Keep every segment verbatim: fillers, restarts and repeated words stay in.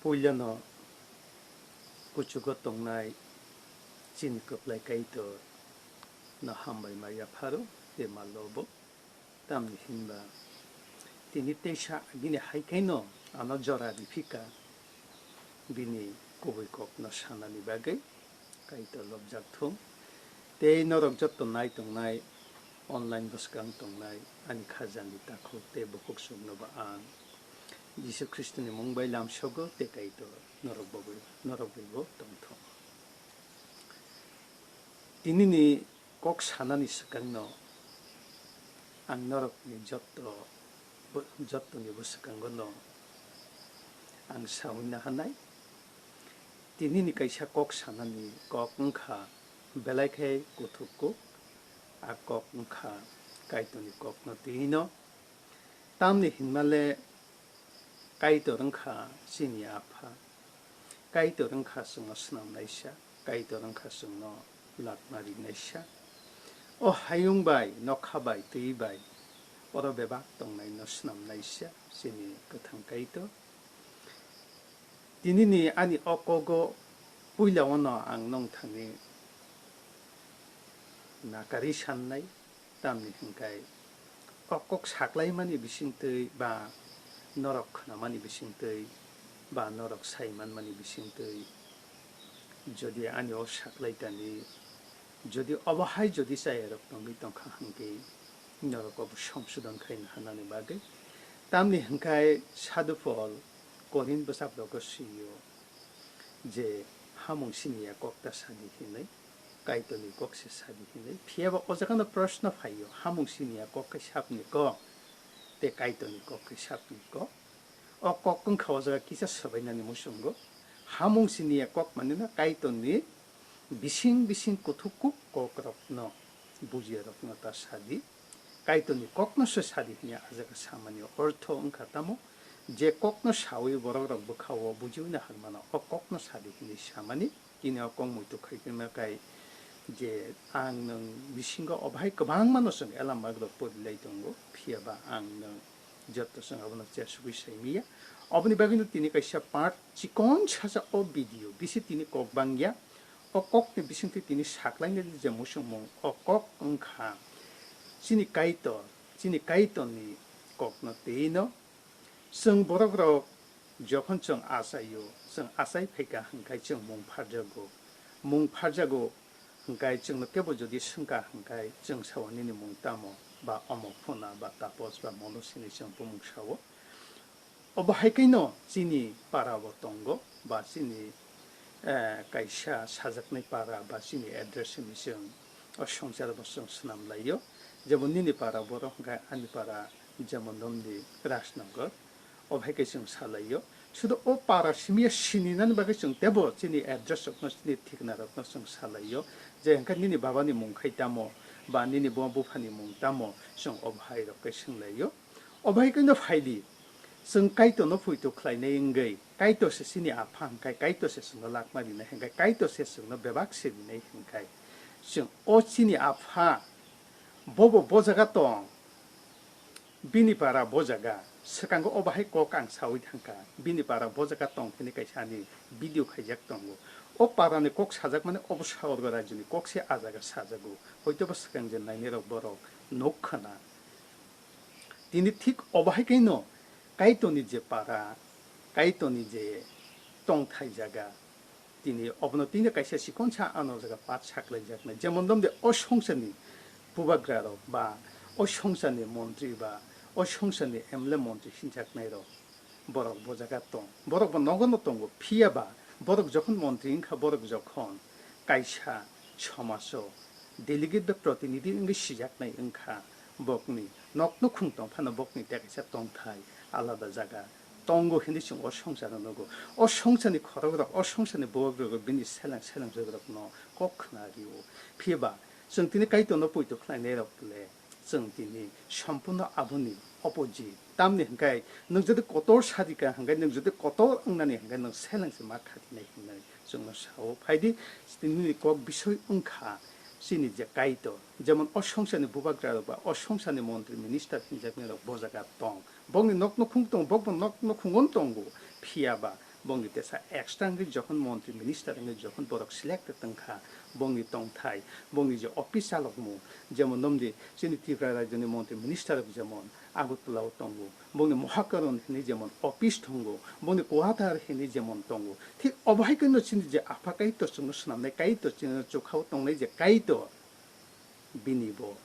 Puilano kuchugo tongnai chini kwplai Kaitor no hambai ma yapharo tei ma lobo, tamni hinba tini teisa agini hai khaino ano jora riphika bini kubui kokno sanani bagwi. Kaitor lobjak thung. Tei norok jotto nai tongnai, online bwskang tongnai ani khajani takhuk tei bukhuk suknobo ang Jisu Khristoni mung bai lamsogo tei Kaitor norok bagwi, norok bai bo tongthung. Tinini kok sanani swkangno ang norokni jotto, jottoni bwskango no ang saui nahanai. Tinini kaisa kok sanani kok wngkha belai khe kuthuk kuk, a kok wngkha Kaitorni kokno twi no. Tamni hinmale Kaitor wngkha chini Apha, Kaitor wngkha chwngno swnamnaisa, Kaitor wngkha chwngno lakna rinaisa. O hayung bai, nokha bai, twi bai, oro bebak tongnaino swnamnaisa chini kwthang Kaitor. Tinini ani o kogo puilao no ang nwng thani nakari sannai, tamni hwnkhe o kok saklaimani bisingtwi ba norok khwnamani bisingtwi ba norok sai manmani bisingtwi jodi ani o saklaitani, jodi obo hai jodi chayarok tongwi tongkha hwnkhe norok obo songsodon khaina hanani bagwi. Tamni hwnkhe Sadhu Pol Korin bwsakrogo sio je, hamung siniya kok ta sadi hinwi, Kaitorni kok se sadi hinwi. Phiyaba o jagano proshno phaio, hamung siniya kok khe sapni kok, tei Kaitorni kok khe sapni kok. O kok wngkha o jaga kisa swbainani muchungo. Hamung siniya kok manino Kaitorni bising bising kuthuk kuk kokrokno, bujiyarokno ta sadi. Kaitorni kokno se sadi hwnwi a jaga samani ortho wngkha tamo? Je kokno saui borokrok bwkhao bujiui naharmano, o kokno sadi hwnwi samani. Tini o kok muitu khai tongma kai je ang nwng bisingo o bahai kwbangmano chwng elambak rok pori lai tongo, phiya ba ang nwng jotto chwng abono chesugui sai miya. Oboni bagwino tini kaisa part chikon sacha o video bisi tini kok bangya. O kokni bisingtwi tini saklainani je muchungmung, o kok wngkha chini Kaitor, chini Kaitorni kokno twi no. Chwng borokrok jokhon chwng achaio, chwng achai phaikha hwnkhe chwng mung pharjago. Mung pharjago hwnkhe chwngno kebo jodi swngkha hwnkhe chwng sao nini mung tamo, ba omo phuna, ba tapos, ba mono sini chwng bumung sao. Obo hai khe no chini para bo tongo, ba chini, eh, kaisa sajaknai para, ba chini address hinwi chwng o swngchar bo chwng swnam laio. Jemon nini para borok hwnkhe ani para jemon nomni Rajnagar, obo hai khe chwng sa laio. Sudu o para simi ya sini nani bagwi chwng tebo chini address rokno, chini thikna rokno chwng sa laio. Je hwnkhe nini baba ni mung khai tamo, ba nini buma bupha ni mung tamo, chwng obo hai rok khe swng laio. Obo hai khe no phai di, chwng Kaitor no poito khlai nai wngwi, Kaitor se chini Apha hwnkhe, Kaitor se chwngno lakma rinai hwnkhe, Kaitor se chwngno bebak se rinai hwnkhe, chwng o chini Apha bobo bo jaga tong, bini para bo jaga, swkango obo hai kok ang saui thangkha, bini para bo jaga tong hwnwi kaisa ani video khaijak tongo. O para ni kok sajak mani obo Saurga rajyo ni kok se a jaga sajago, hoito ba swkang je nainai rok borok nuk khna. Tini thik obo hai khe no Kaitorni je para, Kaitorni je tongthai jaga, tini obono tini kaisa chikonsa ano jaga pat saklaijaknai. Jemon domde o songsarni bubagra rok ba o songsarni montri ba o songsarni M L A montri hinjaknai rok, borok bo jaga tong, borok bo nogo no tongo, phiya ba borok jokhon montri wngkha, borok jokhon kaisa somajo delegate ba protinidhi wngwi sijaknai wngkha, bokni nok nukhung tong phano bokni tei kaisa tongthai alada jaga tongo hinwi chwng o songsaro nugo. O songsarni khorokrok, o songsarni borok rok bini seleng seleng rok no kok khna rio. Phiya ba chwng tini Kaitorno poito khlainai rok le chwng tini sompurno aboni opposite. Tamni hwnkhe nwng jodi kotor sadika hwnkhe, nwng jodi kotor wngnani hwnkhe nwng seleng se ma khatinai hinwi chwngno sao. Phaidi, nini kok bisoi wngkha chini je Kaitor, jemon o songsarni bubagra rok ba o songsarni montri minister hinjaknai rok bo jaga tong, bokni nok nukhung tong, bokbo nok nukhungo tongo, phiya ba Bongni tesa extra wngwi jokhon montri minister wngwi jokhon borok selected wngkha, bongni tongthai, bongni je office chalokmung, jemon nomdi chini Tripura rajyoni montri minister rok jemon Agartala o tongo, bongni Mohakaran hinwi jemon office tongo, bongni quarter hinwi jemon tongo, thik obo hai kheno chini je apha Kaitor chwngno swnamnai, Kaitor chini chukhao tongnai je Kaitor, bini bo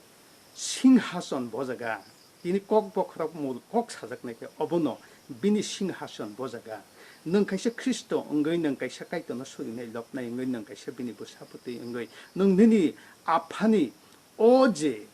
singhason bojaga. Tini kok bokhorok mul kok sajaknai khe obono bini singhason bojaga. Nwng kaisa Khristo wngwi, nwng kaisa Kaitorno surinai lobnai wngwi, nwng kaisa bini bwsa bwtwi wngwi, nwng nini aphani o je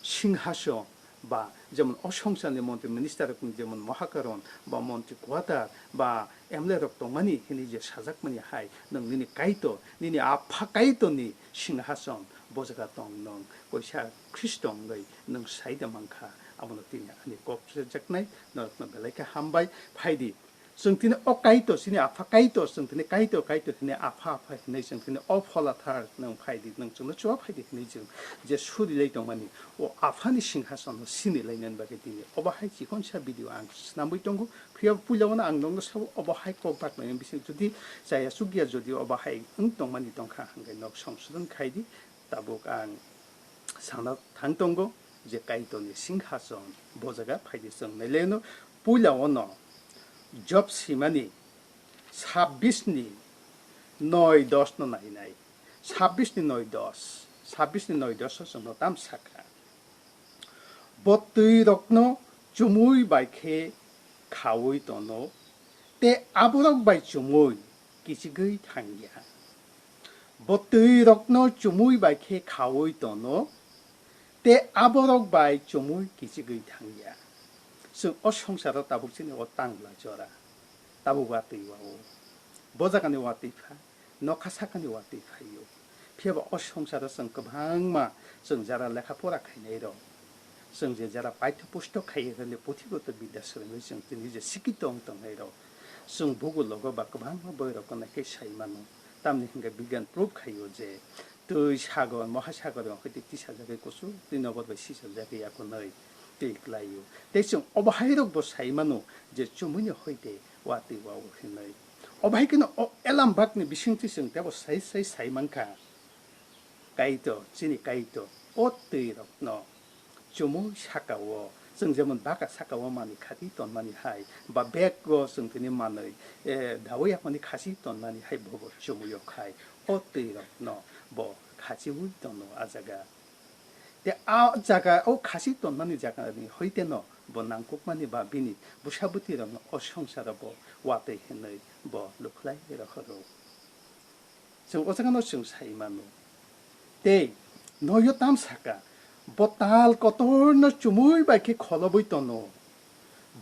singhason ba jemon o songsarni montri minister rokni jemon Mohakaran ba montri quarter ba M L A rok tongmani hinwi je sajakmani hai, nwng nini Kaitor, nini apha Kaitorni singhason bojaga tong nwng, koisa Khristo wngwi nwng saida mankha, abono tini ani kok rwjaknai norokno belai khe hambai. Phaidi, chwng tini o Kaitor, chini apha Kaitor, chwng tini Kaitor, Kaitor hinwi apha, apha hinwi chwng tini o Phola Thar nwng phaidi, nwng chwngno chuba phaidi hinwi chwng je surilai tongmani, o aphani singhasono sinilainani bagwi tini obo hai chikonsa video ang swnamwi tongo. Phiya puila o ang nokno sabo obo hai kok bakmani bising jodi chaya chukya jodi obo hai wng tongmani tongkha hwnkhe nok songsodon khaidi. Tabuk ang sana thang tongo je Kaitorni singhason bojaga phaidi chwng naileno puila ono Job simani sabbish ni noi dos no nainai, sabbish ni noi dos, sabbish ni noi dos o chwngno tam sakha. Bo twi rokno chumui bai khe khaui tono, tei aborok bai chumui kichigwi thangya. Bo twi rokno chumui bai khe khaui tono, tei aborok bai chumui kichigwi thangya. Chwng o songsaro tabuk chini o tangla jora, tabuk watwi wao. Bo jagani watwi pha, nokha sakani watwi phaio. Phiya ba o songsaro chwng kwbangma chwng jara lekha pora khainai rok, chwng je jara paitho pusto khaiya hwnwi puthibotro bidya swrwngwi chwng tini je sikito wng tongnai rok, chwng bugu logo ba kwbangma boirokno naikhe sai mano. Tamni hwnkhe bigyan proof khaio je twi sagor, mohasagor rok hwnkhe twi tisajagwi kuchuk twi nokbar bai sisajagwi yakunwi twi klaio. Tei chwng obo hai rokbo sai mano je chumuino hoite watwi wao hinwi. Obo hai kheno o Elambakni bisingtwi chwng teibo sai sai sai mankha, Kaitor, chini Kaitor, o twi rokno chumui saka-o, chwng jemon baka saka-o manwi khati tonmani hai, ba bag-o chwng tini manwi, eh, dawi yakmani khasi tonmani hai bobo chumui-o khai, o twi rokno bo khachiui tono a jaga. Te a jaga, o khasi tonmani jagani hoiteno bo nangkukmani ba bini bwsa bwtwi rokno o songsaro bo watwi hinwi bo lukhlai rohoro. Chwng o jagano chwng sai mano. Tei noyo tam saka, bo tal kotorno chumui bai khe kholobwi tono.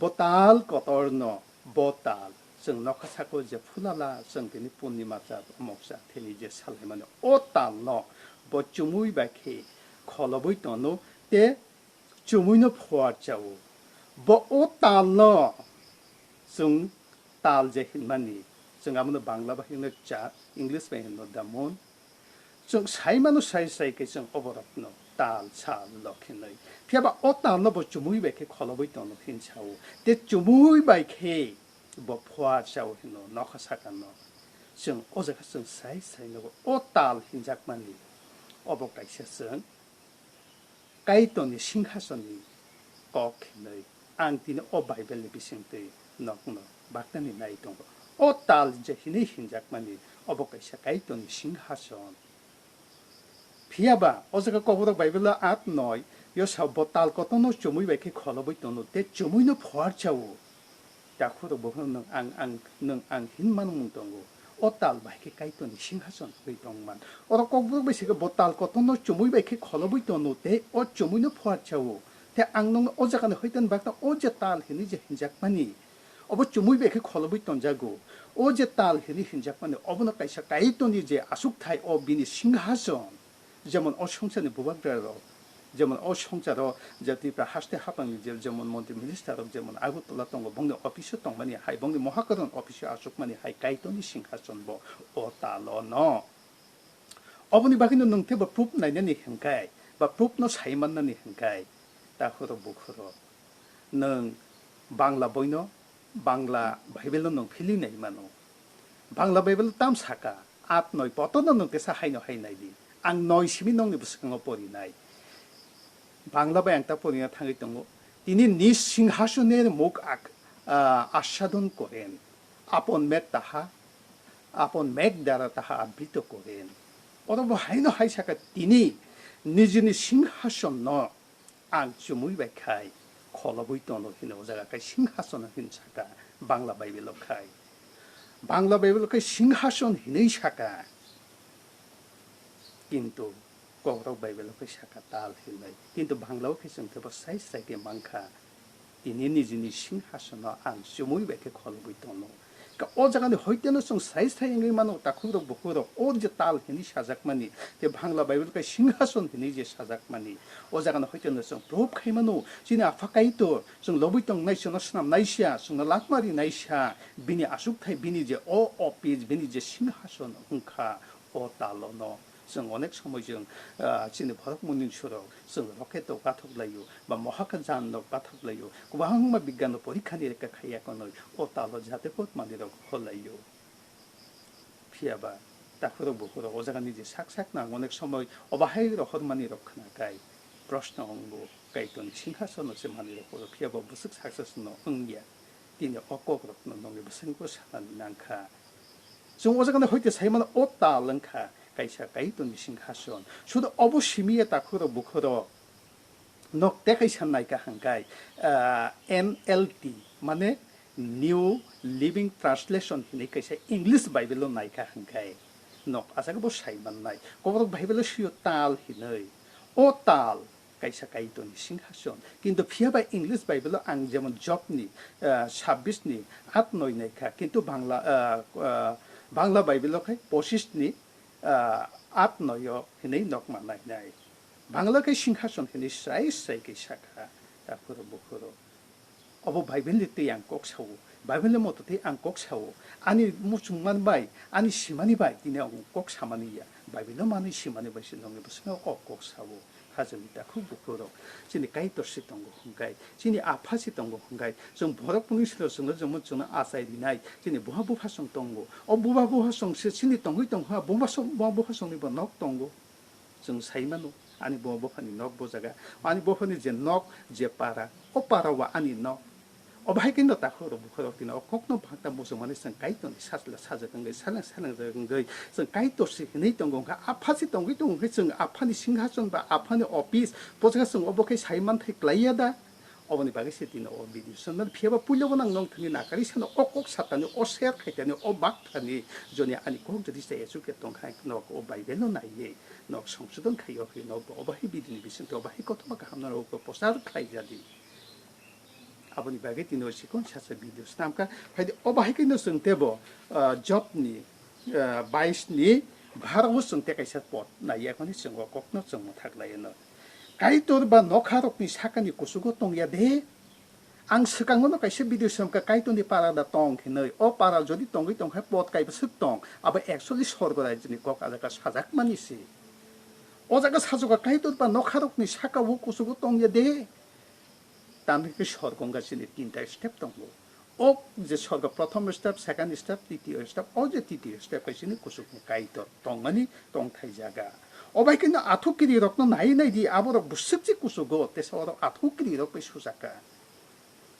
Bo tal kotorno, bo tal. Chwng nokha sako je phulala, chwng tini purnima cha, omok cha, theni je salaimani. O talno bo chumui bai khe kholobwi tono, tei chumuino phuar chao. Bo o talno chwng tal je hinmani, chwng abono Bangla bai hino cha, English bai hino the moon. Chwng sai mano sai sai khe chwng oborokno tal sal lok hinwi. Phiya ba o talno bo chumui bai khe kholobwi tono hin sao. Te chumui bai khe bo phuar chao hino nokha sakano. Chwng o jaga chwng sai sai nogo o tal hinjakmani. Obo kaisa chwng Kaitorni singhasonni kok hinwi ang tini o Bible ni bisingtwi nokno baknani nai tongo. O tal je hinwi hinjakmani, obo kaisa Kaitorni singhason. Phiya ba, o jaga Kokborok Bible o at noi, yo sa bo tal kotorno chumui bai khe kholobwi tono, tei chumuino phuar chao. Takhurok bo phano nwng ang, ang, nwng ang hin manmung tongo. O tal bai khe Kaitorni singhason wngwi tongman. Oro Kokborok bai se khe bo tal kotorno chumui bai khe kholobwi tono tei o chumuino phuar chao. Tei ang nokno o jagani hoitani bagwi o je tal hinwi je hinjakmani, obo chumui bai khe kholobwi tonjago. O je tal hinwi hinjakmani, obono kaisa Kaitorni je aswkthai, o bini singhason. Jemon o songsarni bubagra rok, jemon o songsaro je Tripura haste haphangni je jemon montri minister rok jemon Agartala tongo, bongni office o tongmani hai, bongni Mohakaran office o achukmani hai Kaitorni singhason bo o talo no. Oboni bagwino nwng teibo proof nainani hinkai, ba proof no sai mannani hinkai, takhurok bukhurok. Nwng Bangla boino Bangla Bible no nwng philwi nai mano. Bangla Bible tam saka, at noi potono nwng tesa haino hai nai di. Ang noi simi nongni bwskango porinai. Bangla bai ang ta porina thangwi tongo. Tini নিজ সিংহাসনের মুখ আক-, আ, আস্বাদন করেন। আপন মেঘ তাহা, আপন মেঘ দ্বারা তাহা আবৃত করেন। Oro bo haino hai saka, tini nijini singhason no ang chumui bai khai kholobwi tono hino, o jaga kai singhason hin saka Bangla Bible o khai. Bangla Bible o khai singhason hinwi saka. Kintu Kokrok Bible o khai saka tal hinwi. Kintu Bangla o khai chwng teibo sai sai khe mankha. Tini nijini singhasono ang chumui bai khe kholobwi tono. Ka o jagani hoiteno chwng sai sai wngwi mano, takhukrok bukhukrok, o je tal hinwi sajakmani, tei Bangla Bible kai singhason hinwi je sajakmani, o jagano hoiteno chwng proof khai mano. Chini Apha Kaitor chwng lobwi tongnai, chwngno swnamnai sia, chwngno lakma rinai sia, bini achukthai, bini je o office, bini je singhason wngkha, o talono. Chwng onek somoi chwng, ah, chini borok muning surok, chwng rocket rok pathok laio, ba mohakajan rok pathok laio, kwbangma bigyan rok porikha ni reka khaiya konoi, o talo jate pot manwi rok hol laio. Phiya ba takhurok bukhurok o jaga ni je sak sak no ang onek somoi obo hai rohor mani rok khna kai, proshno wngo, Kaitor ni singhason no se manwi rok holo, phiya ba bwswk success no wngya, tini o kok rok no nongni bwskango sanani nangkha. Chwng o jaga no hoite sai mano, o tal wngkha kaisa Kaitor ni singhason. Sudo obo simi ya takhurok bukhurok nok tei kaisa naikha hwnkhe, ah, N L T, mane New Living Translation hinwi kaisa English Bible o naikha hwnkhe nok a jaga bo sai mannai. Koborok Bible o sio tal hinwi. O tal kaisa Kaitor ni singhason. Kintu phiya ba English Bible o ang jemon Job ni, ah, sabbish ni at noi naikha. Kintu Bangla, ah, ah, Bangla Bible o khai pochish ni, ah, at noi o hinwi nok mannai nai. Bangla khe singhason hinwi srai srai khe sakha, takhuro bukhuro. Obo Bible ni twi ang kok sao, Bible ni moto twi ang kok sao, ani muchungmani bai, ani simani bai tini ang kok samani ya. Bible no manwi simani bai se nongni bwskango o kok sao. Hajani takhuk bukhurok, chini Kaitor se tongo hwnkhe, chini Apha se tongo hwnkhe, chwng borok mwnwi sero chwngno jemon chwngno achai rinai, chini buma bupha chwng tongo. O buma bupha chwng se chini tongwi tongkha, buma bupha chwngni bo nok tongo. Chwng sai mano, ani buma buphani nok bo jaga, ani buphani je nok, je para, o para o ani nok. Obo hai khe no takhuk rok bukhuk rok tini o kok no bhakta muchungmani chwng Kaitor ni sajla sajak wngwi, saleng saleng jak wngwi, chwng Kaitor se hinwi tongo wngkha, Apha se tongwi tongo wngkhe, chwng Apha ni singhason ba Apha ni office, bo jaga chwng obo khe sai manthai klai ya da? Oboni bagwi se tini o video channel phiya ba puila bo nang nong thani nakari sano o kok satani, o share khaitani, o bak thani, joni ani kok jodi chaya chukya tongkha, nok o Bible no naiwi, nok songsodon khaiyo hwi, nok bo obo hai video ni bisingtwi obo hai kothoma kaham no rok prochar khlai jadi. Aboni bagwi tini o chikon sasa video snamkha. Phaidi obo hai khe no chwng tebo, ah, Job ni, ah, bais ni bharo o chwng tei kaisa pot nai ya, ekhoni chwng o kok no chwng mwthak lai no. Kaitor ba nokha rok ni saka ni kuchugo tong ya de. Ang swkango no kaisa video swngkha, Kaitor ni para da tong hinwi. O para jodi tongwi tong khe pot kai bwswk tong, abo actually sorgo rajyo ni kok a jaga sajak mani se. O jaga sajuka Kaitor ba nokha rok ni saka o kuchugo tong ya de. Tamni hwnkhe sorgo wngkha chini tinta step tongo. O je sorgo prothom step, second step, titiyo step, o je titiyo step hai chini kuchukni Kaitor tongmani tongthai jaga. O bai khe no athuk kiri rokno nai nai di, aborok bwswk se kuchugo, tesa orok athuk kiri rok bai sujakha.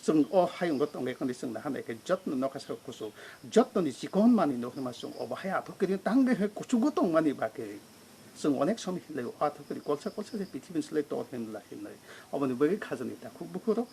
Chwng o hayungo tongwi khani chwng naha nai khe jotno nokha saka kuchuk, jotno ni chikon mani no hwnma chwng obo hai athuk kiri tang de hai kuchugo tongmani bagwi. Chwng onek somoi hinlai o athukiri kolsa kolsa se pithibini slai tor hinla hinlai. Oboni bagwi khajani takhuk bukhuro.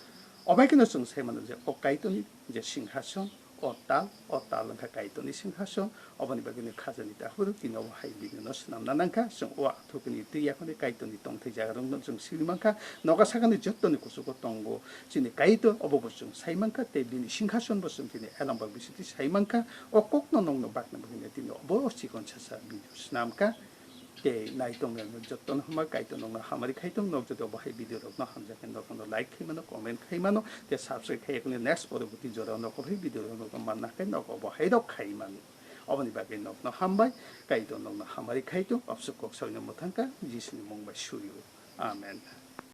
Obai kheno chwng sai mano je o Kaitorni je singhason, o tal, o tal wngkha Kaitorni singhason. Oboni bagwino khajani takhuk tini obo hai bini no swnamna nangkha. Chwng o athukini twi yakhoni Kaitorni tongthai jaga rokno chwng siri mankha. Noga sakani jottoni kuchugo tongo chini Kaitor, obo bo chwng sai mankha tei bini singhason bo chwng tini elambak bisingtwi sai mankha. O kokno nokno bakna bagwino tini obo chikon sasa video swnamkha. Tei nai tongnairokno jotono hambai, Kaitor nokno hamari khai tong. Nok jodi obo hai video rokno hamjak khe nokno like khai mano, comment khai mano, tei subscribe khai yakni next poroboti jorao nok obo hai video rokno manna khe nok obo hai rok khai mano. Oboni bagwi nokno hambai, Kaitor nokno hamari khai tong. Obsuk kok saui no mwthangkha, Jisuni mung bai suio. Amen.